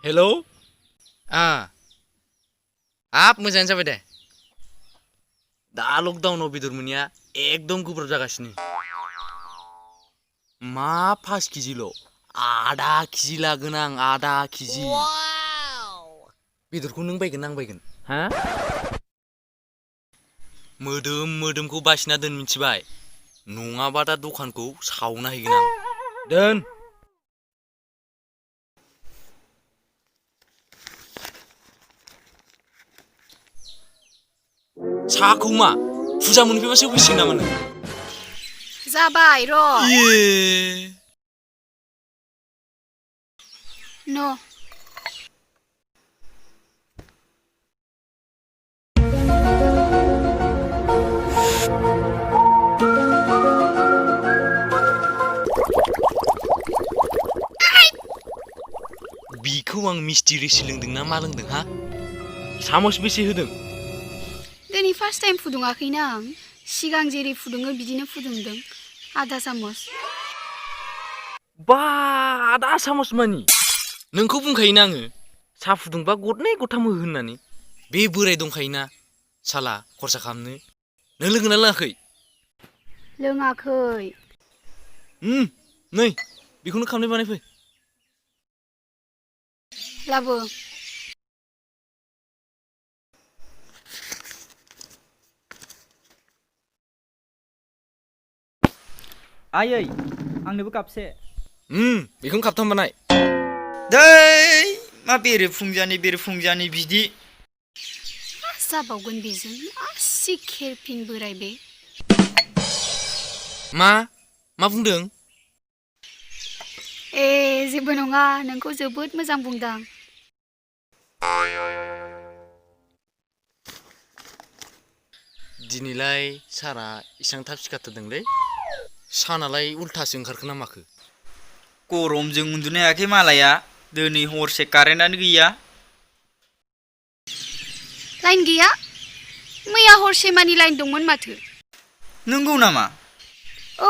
Hello हाब मोजाङानो जाबाय दे दा लकडाउनाव बेदर मोनिया एकदम गोब्राब जागासिनो मा 5 केजिल' आधा केजि लागोन आं आधा केजि बेदरखौ नों बायगोन आं बायगोन हा मोदोमखौ बासिना दोन मिथिबाय नङाबा दा दखानखौ सावना हैगोन आं दोन साखौ मा फुजा मोनफैबासो होफैसिगोन नामा नों जाबाय र' न' बिखौ आं मिस्टि रोसि लोंदोंना मा लोंदों हा सामस बेसे होदों दिनै फार्स्ट टाइम फुदुङाखैना आं सिगां जेरै फुदुङो बिदिनो फुदुंदों आधा सामस बा आधा सामस मानि नोंखौ बुंखायोना आङो साहा फुदुंबा गरनै गरथाम हो होननानै बे बोराय दंखायोना साला खरसा खालामनो नों लोंगोना लोङाखै लोङाखै नै बेखौनो खामनाय बानायफै लाबो आयै आंनोबो कापसे बेखौनो खाबथाम बानाय दै मा बेरे बिदि मा जाबावगोन बेजों मासि खेरफिन बोराय बे मा बुंदों ए जेबो नङा नोंखौ जोबोद मोजां बुंदां दिनैलाय सारा इसां थाब सिखारथारदोंलै सानालाय उल्थासो ओंखारखो ना माखो गरमजों उन्दुनो हायाखै मालाया दिनै हरसे कारेन्टआनो गैया लाइन गैया मैया हरसे मानि लाइन दंमोन माथो नंगौ नामा औ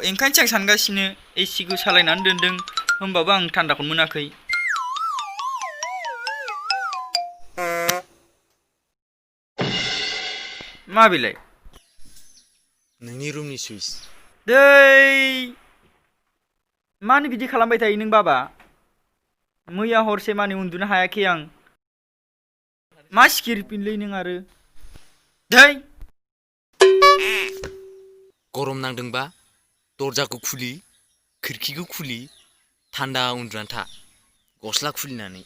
ओंखायनोसो आं सानगासिनो एसिखौ सालायनानै दोनदों होमबाबो आं थान्दाखौनो मोनाखै मा बेलाय नोंनि रुमनि सुइस दै मानो बिदि खालामबाय थायो नों बाबा मैया हरसे मानि उन्दुनो हायाखै आं मा सिखिरिपिनलै नों आरो दै गरम नांदोंबा दरजाखौ खुलि खोरखिखौ खुलि थान्दा उन्दुनानै था गस्ला खुलिनानै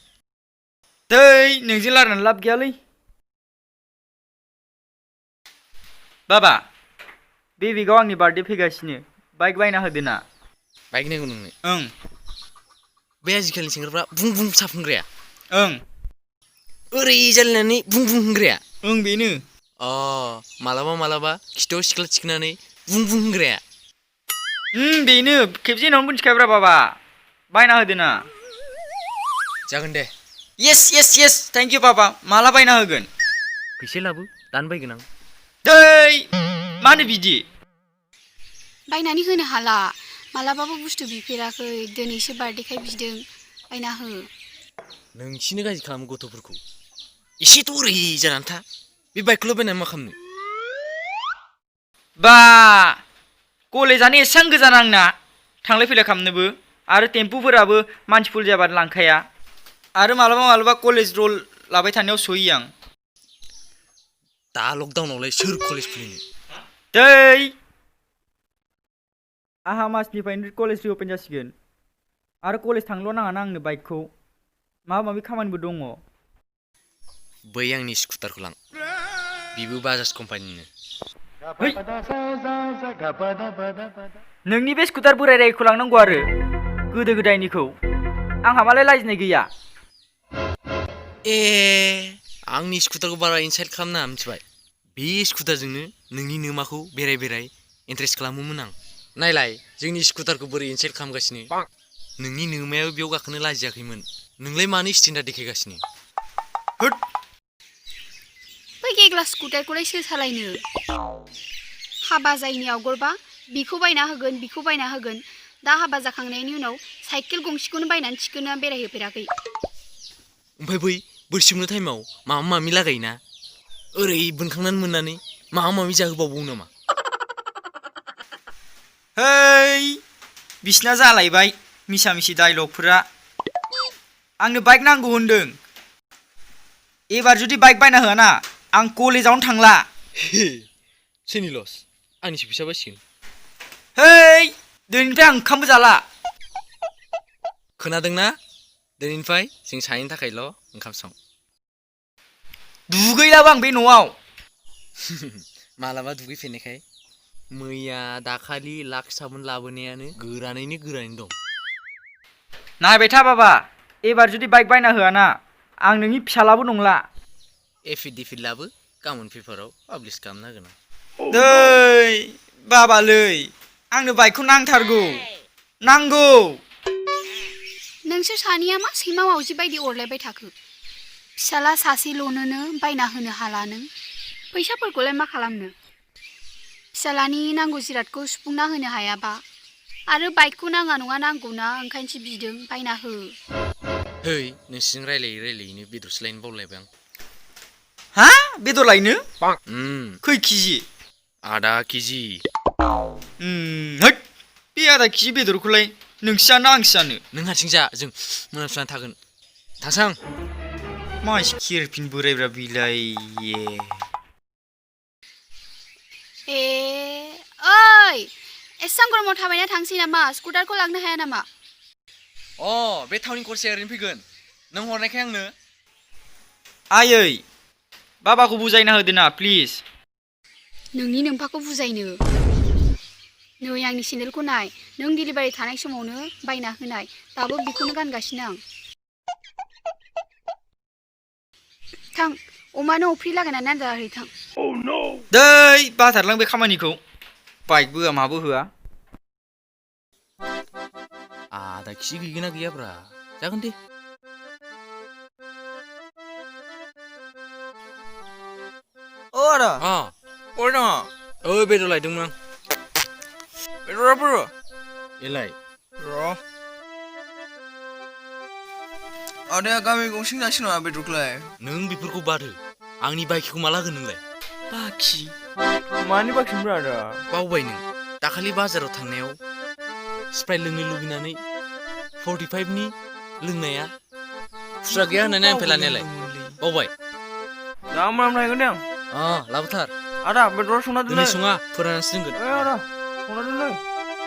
दै नोंजों रायलायनानै लाब गैयालै बाबा बे विकआव आंनि बार्थडे फैगासिनो बाइक बायना होदो ना बाइक नांगौ नोंनो ओं बे आजिखालिनि सेंग्राफ्रा बुं बुं साफुनग्राया ओं ओरै जालायनानै बुं बुं होनग्राया ओं बेनो मालाबा खिथाव सिख्ला थिखोनानै बुं बुं होनग्राया बेनो खेबसे उनावनो मिथिखायब्रा बाबा बायना होदो ना जागोन दे येस थेंक इउ बाबा माला बायना होगोन फैसा लाबो दानो बायगोन आं दै मानो बिदि बायनानै होनो हाला मालाबाबो बुस्थु बिफेराखै दिनैसो बार्थडेखाय बिदों बायना हो नोंसिनो गाज्रि खालामो गथ'फोरखौ एसेथ' ओरै जानानै था बे बाइकखौल' बायनानै मा खालामनो बा कलेजानो एसेबां गोजान आंना थांलाय फैलाय खालामनोबो आरो टेम्पुफोराबो मानसि फुल जाबानो लांखाया आरो मालाबा कलेज रल लाबाय थानायाव सहैयो आं दा लकडाउनावलाय सोर कलेज खुलिनो दै आहा मासनिफ्रायनो कलेज रिअपेन जासिगोन आरो कलेज थांल' नाङाना आंनो बाइकखौ माबा माबि खामानिबो दङ बै आंनि स्कुटारखौ लां बेबो बाजाज कम्पानिनिनो नोंनि बे स्कुटार बोरायखौ लांनांगौ आरो गोदो गोदायनिखौ आंहा मालाय लाजिनाय गैया आंनि स्कुटारखौ बारा इनसाइट खालामना मिथिबाय बे स्कुटारजोंनो नोंनि नोमाखौ बेराय इन्ट्रेस्ट खालामोमोन आं नायलाय जोंनि स्कुटारखौ बोरै इनसाइट खालामगासिनो नोंनि नोमायाबो बेयाव गाखोनो लाजियाखैमोन नोंलाय मानो स्टेन्डार्ड देखायगासिनो बै गेग्ला स्कुटारखौलाय सोर सालायनो हाबा जायैनि आवगोलबा बिखौ बायना होगोन दा हाबा जाखांनायनि उनाव साइकेल गंसेखौनो बायनानै थिखोना बेरायहोफेराखै। ओमफ्राय बै बोरसिमनो टाइमाव माबा मामि लागायोना ओरै बोनखांनानै मोननानै माबा मामि जाहोबावो नामा? है बिसिना जालायबाय मिसा मिसि डायलगफोरा। आंनो बाइक नांगौ होनदों। एबार जुदि बाइक बायना होआना आं कलेजावनो थांला। सोरनि लस? आंनिसो फैसा बासिगोन। है दिनैनिफ्राय आं ओंखामबो जाला। खोनादोंना? दिनैनिफ्राय जों सानैनि थाखायल' ओंखाम सं। दुगैलाबो आं बे न'आव। मालाबा दुगैफेरनायखाय मैया दाखालि लाख साबोन लाबोनायानो गोरानैनो दं। नायबाय था बाबा एबार जुदि बाइक बायना होआना आं नोंनि फिसालाबो नंला। एफिडेभिट लाबो गाबोन पेपाराव पाब्लिस खालामना होगोन आं। दै बाबालै आंनो बाइकखौ नांथारगौ। नांगौ। नोंसोर सानैया मा सैमा मावजि बायदि अरलायबाय थाखो? फिसाला सासेल'नोनो बायना होनो हाला नों। फैसाफोरखौलाय मा खालामनो? फिसालानि नांगौ जिरादखौ सुफुंना होनो हायाबा आरो बाइकखौ नाङा नङा नांगौना ओंखायनोसो बिदों बायना हो। है नोंसिजों रायलायै रायलायैनो बेदरसो लायनो बावलायबाय आं। हा बेदर लायनो? खै केजि? आधा केजि। हैद बे आधा केजि बेदरखौलाय नोंसो जानो आंसो जानो? नों हारसिं जा जों मोनामसुनानै थागोन। थांसां। मासि किरफिन बोरायब्रा बिलाय ए। ओइ एसां गरमाव थाबायना थांसै नामा? स्कुटारखौ लांनो हाया नामा? बे टाउन खरसाया ओरैनो फैगोन। नों हरनायखाय आंनो। आयै बाबाखौ बुजायना होदो ना प्लिज। नोंनि नोमफाखौ बुजायनो। नै आंनि सेन्देलखौ नाय। नों डिलिभारि थानाय समावनो बायना होनाय। दाबो बेखौनो गानगासिनो आं। थां अमानो अफ्रि लागायनानै आदार हैथां। दै बाथारलां बे खामानिखौ। बाइकबो होआ माबो होआ। आधा केजि गैगोना गैयाब्रा? जागोन दे। आदा अबे दङ? बेदर लायदोंमोन आं। बेदरा बोरो? एलाय र' आदाया गामि गंसेनि जासिगोन नामा बेदरखौलाय? नों बेफोरखौ बाद हो। आंनि बाखिखौ माला होगोन नोंलाय? बाखि? मानि बाखिमोनब्रा आदा? बावबाय नों दाखालि बाजाराव थांनायाव स्प्राइट लोंनो लुगैनानै 45नि लोंनाया खुस्रा गैया होननानै आंनिफ्राय लानायालाय बावबाय? दा मोनायाव नायगोन दे आं। लाबोथार। आदा बेदरा संना दोनलै। दिनै सङा फोराननासो दोनगोन। ओइ आदा संना दोनलै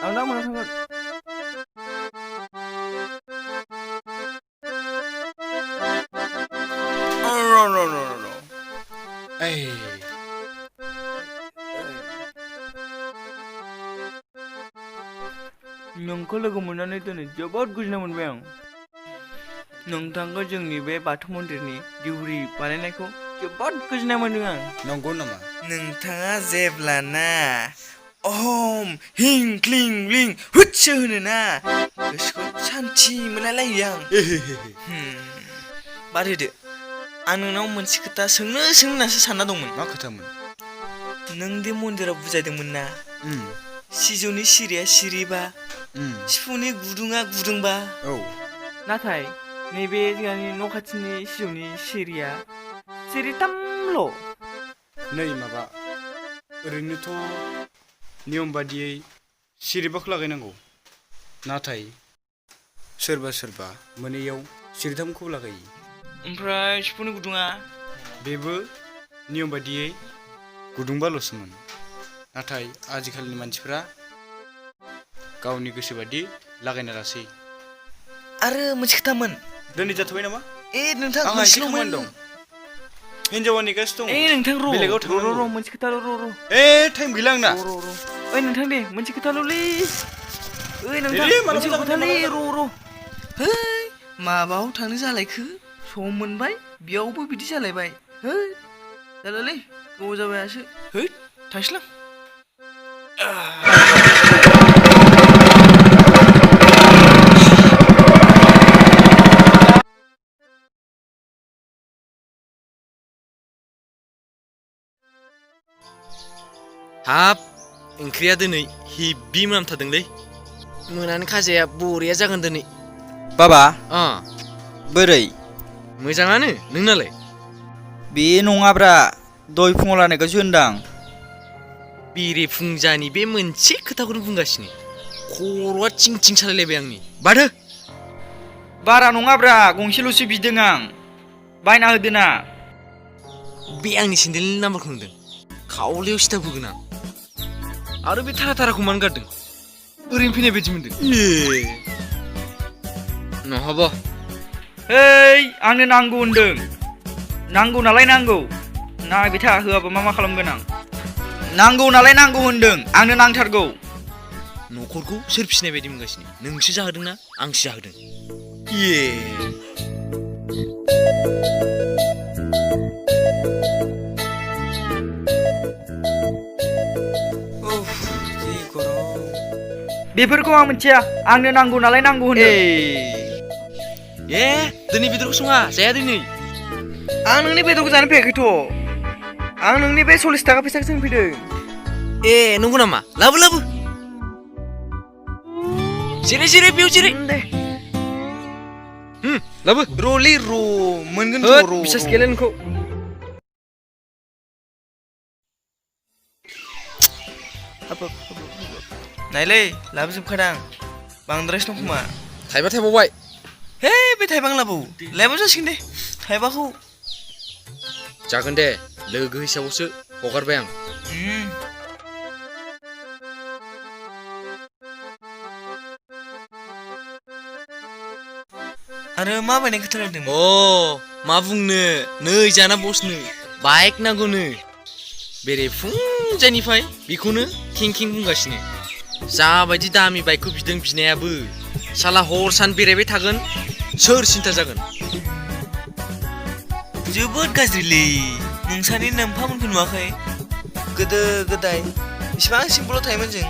आं दा मोनायाव थांगोन। नोंखौ लोगो मोननानै दिनै जोबोद गोजोननाय मोनबाय आं। नोंथांखौ जोंनि बे बाथौ मन्दिरनि दिउरि बानायनायखौ जोबोद गोजोननाय मोनदों आं। नंगौ नामा? नोंथाङा जेब्लाना अहम हिं क्लिं लिं हुदसो होनोना गोसोखौ सान्थि मोनलायलायो आं। बाद होदो आं नोंनाव मोनसे खोथा सोंनो होननासो सानना दंमोन। मा खोथामोन? नों दे मन्दिराव बुजायदोंमोन ना सिजौनि सिरिया सिरिबा सिफुंनि गुदुङा गुदुंबा। औ नाथाय नैबे जोंहानि न' खाथिनि सिजौनि सिरिया सिरिथामल'। नै माबा ओरैनोथ' नियम बादियै सिरिबाखौ लागायनांगौ। नाथाय सोरबा सोरबा मोनैयाव सिरिथामखौ लागायो। ओमफ्राय सिफुंनि गुदुङा? बेबो नियम बादियै गुदुंबाल'सोमोन। नाथाय आजिखालिनि मानसिफ्रा गावनि गोसो बादि लागायना लासै। आरो मोनसे खोथामोन। दिनै जाथ'बाय नामा? नोंथां आंहा एसे खामानि दं। हिनजावा नेगासिनो दङ। नोंथां बेलेगाव थांनांगौ। मोनसे खोथा र'। टाइम गैला आंना। ओइ नोंथां दे मोनसे खोथाल'लै। ओइ दे नोंथां मालाबा मोनसे जागोन दे, खोथालै मालाबा जागोन। र'। है माबायाव थांनो जालायखो सम मोनबाय बेयावबो बिदि जालायबाय। है जालालै गोबाव जाबायासो। है थांसैलां। हाब ओंख्रिया दिनै हेब्बि मोनामथारदोंलै। मोनानि खाजाया बरिया जागोन दिनै। बाबा अ बोरै मोजाङानो नोंनालाय बे नङाब्रा दय फुङाव लानायखौसो होनदां बेरे फुंजानि बे मोनसे खोथाखौनो बुंगासिनो खर'आ थिं थिं सालायलायबाय आंनि बाथो बारा नङाब्रा गंसेल'सो बिदों आं बायना होदो ना बे आंनि सेन्देलनि नाम्बारखौ नुदों खावलायाव सिथाब होगोन आं आरो बे थारा थाराखौ मानो गारदों ओरैनो फैनाय बायदि मोनदों नहब ओइ आंनो नांगौ होनदों नांगौ नालाय नांगौ नायबाय था होआबा मा खालामगोन आं नांगौ नालाय नांगौ होनदों आंनो नांथारगौ न'खरखौ सोर फिसिनाय बायदि मोनगासिनो नोंसो जाहोदोंना आंसो जाहोदों इये बेफोरखौ आं मिथिया आंनो नांगौ नालाय नांगौ होनदों ए दिनै बेदरखौ सङा जाया दिनै आं नोंनि बेदरखौ जानो फैयाखैथ' आं नोंनि बे 40 थाखा फैसाखौसो फैदों ए नंगौ नामा लाबो लाबो जिराय जिराय बेयाव जिराय दे लाबो र'लै र' मोनगोन होद र' बिसास गैला नोंखौ नायलै लाबोजोबखादां बांद्रायसो दं खोमा थाइबा थाइबावबाय हे बे थाइबा लाबो लायाबो जासिगोन दे थाइबाखौ जागोन दे लोगो हिसाबावसो हगारबाय आं आरो मा बायनाय खोथा रायलायदोंमोन मा बुंनो नै जाना बसनो बाइक नांगौनो बेरे फुंजानिफ्राय बेखौनो खें खें बुंगासिनो जाबायदि दामि बाइकखौ बिदों बिनायाबो साला हर सान बेरायबाय थागोन सोर सिन्था जागोन जोबोद गाज्रिलै नोंसानि नोम्फामोनखौ नुवाखै गोदो गोदाय इसिबां सिम्पोलाव थायोमोन जों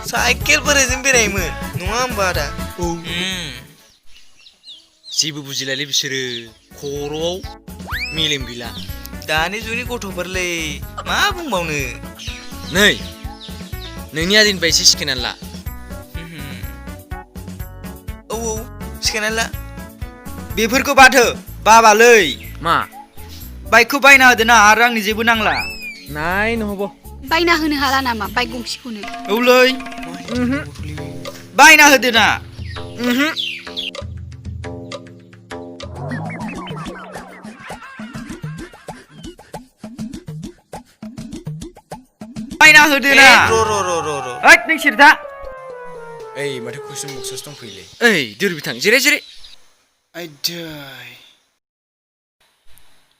साइकेल बोरायजों बेरायोमोन नङा होमबा आदा जेबो बुजिलालै बिसोरो खर'आव मेलेम गैला दानि जुगनि गथ'फोरलै मा बुंबावनो नै नोंनि आदैनिफ्राय एसे सिखायनानै ला औ सिखायनानै ला बेफोरखौ बाथो बाबालै मा बाइकखौ बायना होदो ना आरो आंनो जेबो नांला नाय नहब बायना होनो हाला नामा बाइक गंसेखौनो औलै बायना होदो ना बायना होदो ना र' ओइ नों सिरथा ओइ माथो कुइसन बक्सआवसो दंफैयोलै ओइ दोर बिथां जिराय जिराय आयदै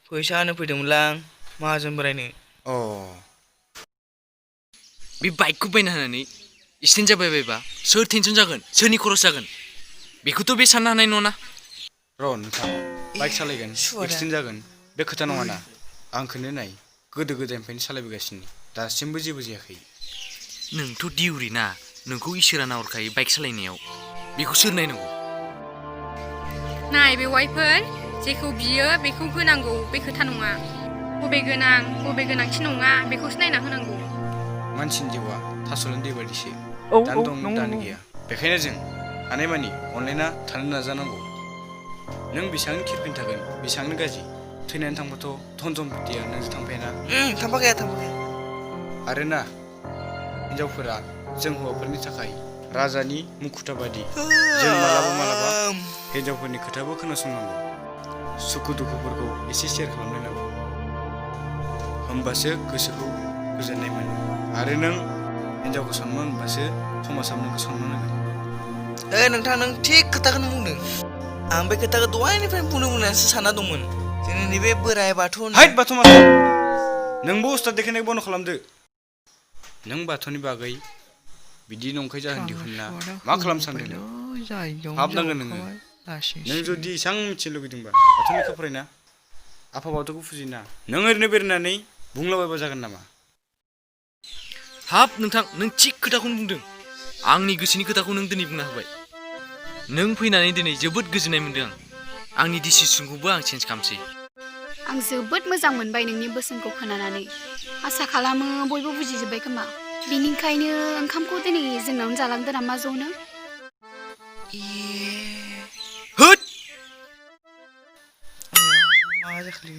फैसा होनो फैदोंमोनलां माहाजोन बोरायनो बे बाइकखौ बायना होनानै एक्सिडेन्ट जाबाय बायबा सोर टेनसन जागोन सोरनि खरस जागोन बेखौथ' बे साननो हानाय नङा र' नोंथां बाइक सालायगोन एक्सिडेन्ट जागोन बे खोथा नङाना आंखौनो नाय गोदो गोदायनिफ्रायनो सालायबोगासिनो दासिमबो जेबो जायाखै नोंथ' दिउरि ना नोंखौ इसोरा नाहरखायो बाइक सालायनायाव बेखौ सोर नायनांगौ नाय बेवाइफोर जेखौ बियो बेखौ होनांगौ बे खोथा नङा बबे गोनां बबे गोनांथि नङा बेखौसो नायना होनांगौ मानसिनि जिउआ थास'लानि दै बायदिसो दान दं दान गैया बेखायनो जों हानायमानि अनलायना थानो नाजानांगौ नों बेसेबांनो खिरफिन थागोन बेसेबांनो गाज्रि थैनानै थांबाथ' धन सम्पतिया नोंजों थांफायाना थांफाखाया आरो ना हिनजावफोरा जों हौवाफोरनि थाखाय राजानि मुखुथा बादि जों मालाबा हिनजावफोरनि खोथाबो खोनासंनांगौ सुखु दुखुफोरखौ एसे शेयार खालामलायनांगौ होमबासो गोसोखौ गोजोननाय मोनो आरो नों हिनजावखौ सनमान होनबासो समाजाव नोंखौ सनमान होगोन नोंथां नों थिग खोथाखौनो बुंदों आं बे खोथाखौ दहायनिफ्राय बुंनो होननानैसो सानना दंमोन जोंनि नैबे बोराय बाथौ हाइट बाथौ माथो नोंबो उस्ताद देखायनायखौ बन्द' खालामदो नों बाथौनि बागै बिदि नंखाय जाहोन दिहुनना मा खालामनो सानदों हाबनांगोन नोङो नों जुदि एसां मिथिनो लुगैदोंबा बाथौ लेखा फरायना आफा बाथौखौ फुजिना नों ओरैनो बेरायनानै बुंलाबायबा जागोन नामा हाब नोंथां नों थिग खोथाखौनो बुंदों आंनि गोसोनि खोथाखौ नों दिनै बुंना होबाय नों फैनानै दिनै जोबोद गोजोननाय मोनदों आंनि डिसिसनखौबो आं चेन्ज खालामसै आं जोबोद मोजां मोनबाय नोंनि बोसोनखौ खोनानानै आसा खालामो बयबो बुजिजोब्बाय खोमा बिनिखायनो ओंखामखौ दिनै जोंनावनो जालांदो नामा ज'नो जाखोलै